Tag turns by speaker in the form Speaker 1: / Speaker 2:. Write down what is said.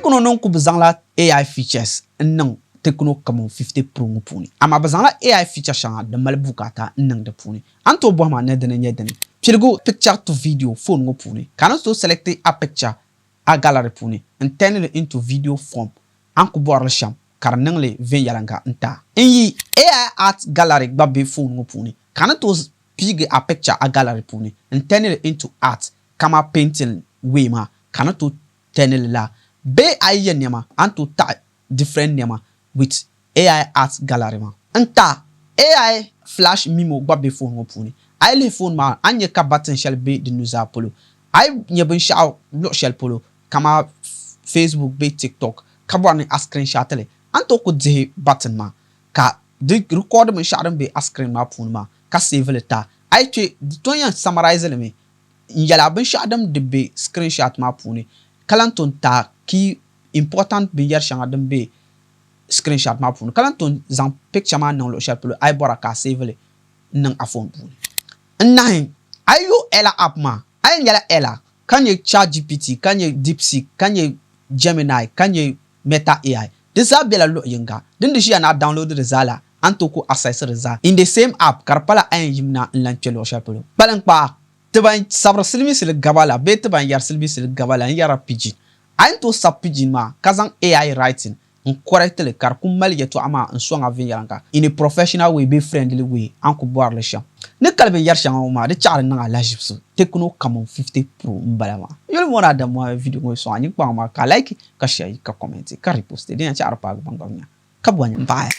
Speaker 1: Tecno nim ku bi zaŋla AI features n niŋ Tecno Camon 50 Pro ŋɔ puuni, amaa bɛ zaŋla AI feature shɛŋa din mali bukaata n niŋ di puuni. A ni tooi bɔhi ma ni dini n-nyɛ dini? Piligu picture to video phone ŋɔ puuni, ka a ni tooi select a picture a gallery puuni n turn li into video form a ni ku bɔri li shɛm ka di niŋ li viɛnyɛliŋga n-ti a. N yi AI art gallery gba be phone ŋɔ puuni, ka a ni tooi piigi a picture a gallery puuni n turn li into art kama painting way maa ka a ni tooi turn li laa. Bee a yi yɛ nɛma a ni tooi taɣi different nɛma with AI art gallery maa. N ta AI flash memo gba be phone ŋɔ puuni. A yi lihi phone maa a ni nya ka button shɛli be di nuzaa polo. A yi nya binshɛɣu luɣ shɛli polo kaman Facebook bee TikTok ka bɔri ni a screenshot li, a ni tooi ku dihi button maa ka di record binshɛɣu din be a screen maa puuni maa ka save li ti a. A yi kpe di tom yɛn summarize li mi n-yɛli a binshɛɣu din di be screenshot maa puuni ka lan tom ti a key important binyɛr shɛŋa din be screenshot maa puuni ka lan tom zaŋ picture maa niŋ luɣ shɛli polo a yi bɔra ka a save li n-niŋ a phone puuni. N-nahi, a yi yo Ella app maa, a yɛn nyɛla Ella ka nyɛ ChatGPT, ka nyɛ DeepSeek, ka nyɛ Gemini, ka nyɛ Meta AI. Di zaa bela luɣ yiŋga. Din di ʒiya ni a download di zaa la, a ni tooi ku access di zaa in the same app ka di pala a yɛn yimina n-lan kpe luɣ shɛli polo. Kpaliŋkpaa, ti ban sabiri silimiinsili gaba la bee ti ban yɛri silimiinsili gaba la n-yɛrila pidgin. A ni tooi sabi pidgin maa ka zaŋ AI writing n correct li ka di ku mali yɛtɔɣa maa n sɔŋ a viɛnyɛliŋga in a professional way bee friendly way a ni ku bɔri li shɛm. Ni kali binyɛri shɛŋa ŋɔ maa di chaɣiri niŋ a lahiʒibisi Tecno Camon 50 Pro m bala maa. N yuli mɔri Adam Mohammed video ŋɔ yi sɔŋ a nyin kpaŋ maa ka like ka share ka comment ka repost din yɛn chaɣiri paagi ban gba nya ka bɔnya m paɣaya.